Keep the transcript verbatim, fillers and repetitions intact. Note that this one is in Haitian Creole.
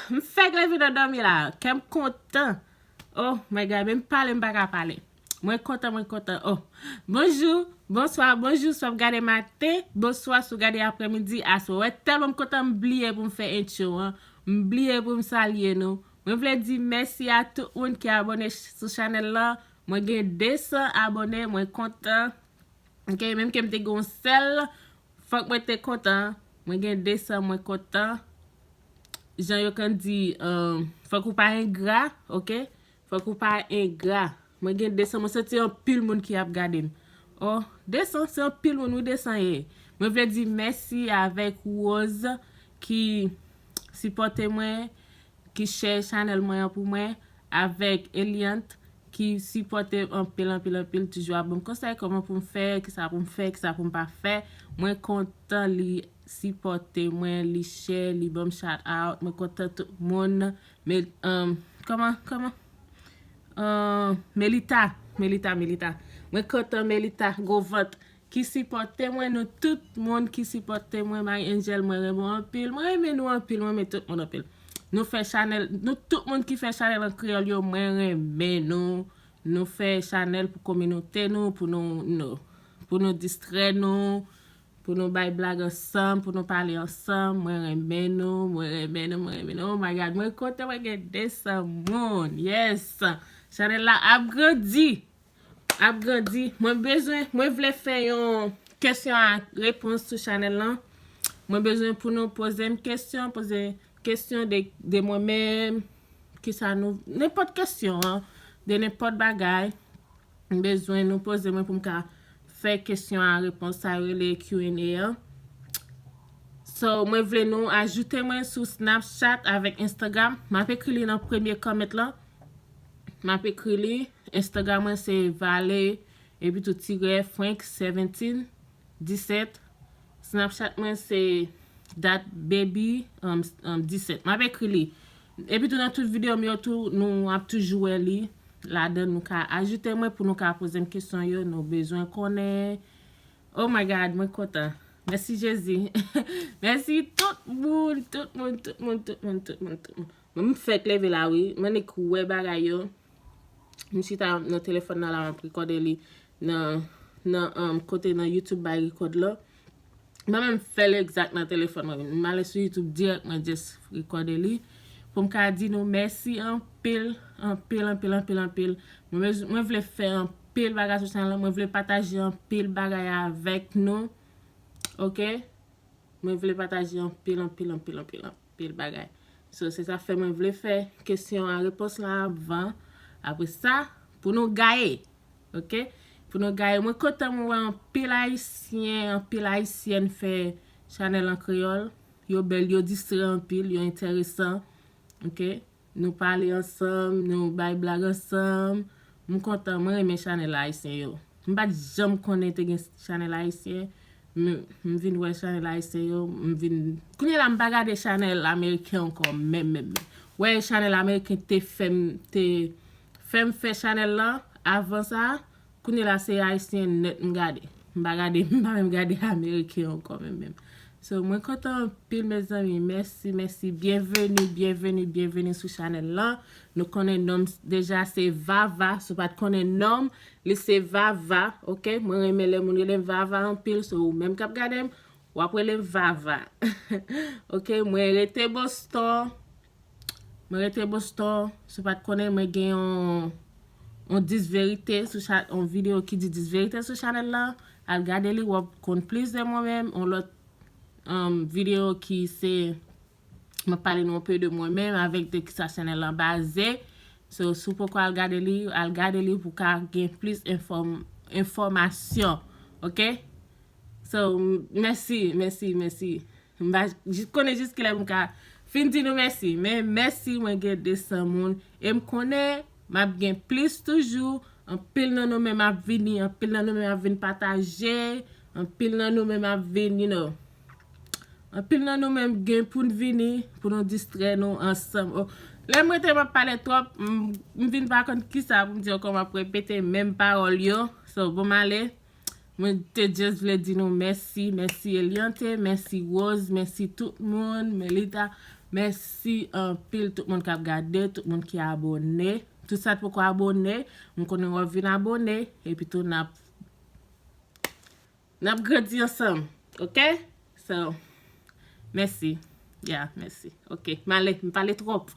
M fèk leve nan dòmi la. Kè m kontan. Oh my God, menm pale m pa ka pale. Mwen kontan, mwen kontan. Oh. Bonjou, bonswa, bonjou, si w ap gade maten, bonswa, si w gade aprèmidi, aswè. Wè, tèlman m kontan, m bliye pou m fè entwo an. M bliye pou m salye nou. Mwen vle di mèsi a tout moun ki abòne ch- sou chanèl lan. Mwen gen de san abòne, mwen kontan. Ok, menm ke m te gen yon sèl, fòk mwen te kontan. Mwen gen de san, mwen kontan. Jan yo konn di, euh, fòk ou pa engra, ok? Fòk ou pa engra. Mwen gen de san, mwen santi anpil moun ki ap gade m. Oh, de san, se anpil moun, wi, de san ye. Mwen vle di mèsi avèk Rose ki sipòte mwen, ki share chanèl mwen an pou mwen, avèk Eliante ki sipòte m anpil, anpil, anpil, toujou ap ban m konsèy kòman pou m fè, kisa pou m fè, kisa pou m pa fè. Mwen kontan li sipòte mwen, li share, li ban m shout out. Mwen kontan tout moun. Men, um, kòman, kòman? Uh, Melita, Melita, Melita. Mwen kontan Melita, gwo vant, ki sipòte mwen, nou tout moun ki sipòte mwen, Marie Angel, mwen renmen w anpil, mwen renmen nou anpil, mwen renmen tout moun anpil. Nou fè chanèl, nou tout moun ki fè chanèl an kreyòl yo, mwen renmen nou. Nou fè chanèl pou kominote nou, pou nou, nou, pou nou distrè nou, pou nou bay blag ansanm, pou nou pale ansanm. Mwen renmen nou, mwen renmen nou, mwen renmen nou. Oh my God, mwen kontan mwen gen de san moun. Yes! Chanèl la ap grandi. Ap grandi. Mwen bezwen, mwen vle fè yon kesyon a repons sou chanèl lan. Mwen bezwen pou nou poze m kesyon, poze kesyon de, de mwen menm, kisa nou, nenpòt kesyon an, de nenpòt bagay. M bezwen nou poze mwen pou m ka fè kesyon a repons sa yo rele Q and A an. So, mwen vle nou ajoute mwen sou Snapchat avèk Instagram. M ap ekri li nan premye comment lan. M ap ekri li. Instagram mwen se Vale, epi tou tirè Frank seventeen, disèt. Snapchat mwen se dat baby, um, um, disèt. M ap ekri li. Epi tou nan tout videyo m yo tou, nou ap toujou wè li ladan, nou ka ajoute mwen pou nou ka poze m kesyon yo, nou bezwen konnen. Oh my God, mwen kontan. Mèsi Jezi. Mèsi tout moun, tout moun, tout moun, tout moun, tout moun, tout moun. Mwen m fèk leve la wi. Mwen nik wè bagay yo. M chita nan telefòn nan la, m ap rekòde li nan, nan, um, kote nan YouTube bay rekòd la. Mwen menm fè l egzak nan telefòn mwen. M ale sou YouTube dirèk, mwen just rekòde li. Pou m ka di nou mèsi anpil, anpil, anpil, anpil, anpil. Mwen, mwen vle fè anpil bagay sou chanèl lan. Mwen vle pataje anpil bagay avèk nou. Ok? Mwen vle pataje anpil, anpil, anpil, anpil, anpil bagay. So, se sa fè mwen vle fè kesyon a repons la avan. Apre sa, pou nou gaye. Ok? Pou nou gaye. Mwen kontan mwen wè anpil Ayisyen, anpil Ayisyèn fè chanèl an kreyòl. Yo bèl, yo distrè anpil, yo enteresan. Ok? Nou pale ansanm, nou bay blag ansanm. M kontan, mwen renmen chanèl ayisyen yo. M pa t janm konnen te gen chanèl ayisyen. M, m vin wè chanèl ayisyen yo, m vin, kounye la m pa gade chanèl ameriken ankò, menm, menm, menm. Wè chanèl ameriken te fè m, te fè m fè chanèl lan, avan sa, kounye la se ayisyen nèt m gade. M pa gade, m pa menm gade ameriken ankò, menm, menm. So, mwen kontan anpil, mezanmi. Mèsi, mèsi. Byenveni, byenveni, byenveni sou chanèl lan. Nou konnen non m deja se Vava. Si w pa t konnen non m, li se Vava, ok? Mwen renmen lè moun rele m Vava anpil, so ou menm k ap gade m, w ap rele m Vava. Ok, mwen rete Boston. Mwen rete Boston. Si w pa t konnen, mwen gen yon, yon dis verite sou cha-, yon videyo ki di dis verite sou chanèl lan. Al gade li, w ap konn plis de mwen menm. Yon lòt, um, videyo ki se mwen pale nou anpe de mwen menm avèk de kisa chanèl lan baze. So, si w poko al gade li, al gade li pou ka gen plis enfòm-, enfòmasyon. Ok? So, m-, mèsi, mèsi, mèsi. M pa jis konnen jis kilè m ka fin di nou mèsi. Men mèsi, mwen gen de san moun. E m konnen m ap gen plis toujou. Anpil nan nou menm ap vini, anpil nan nou menm ap vin pataje, anpil nan nou menm ap vin, you know. Anpil nan nou menm gen pou n vini, pou nou distrè nou ansanm. Oh, lè m rete m ap pale twòp, m, m vin pa konn kisa pou m di ankò, m ap repete menm pawòl yo. So, bon, m ale. Mwen te just vle di nou mèsi, mèsi Eliante, mèsi Rose, mèsi tout moun, Melita, Mèsi anpil tout moun k ap gade, tout moun ki abòne. Tout sa k poko abòne, m konnen w ap vin abòne, epi tou n ap n ap grandi ansanm, ok? So, mèsi. Yeah, mèsi. Ok, m ale, m pale twòp.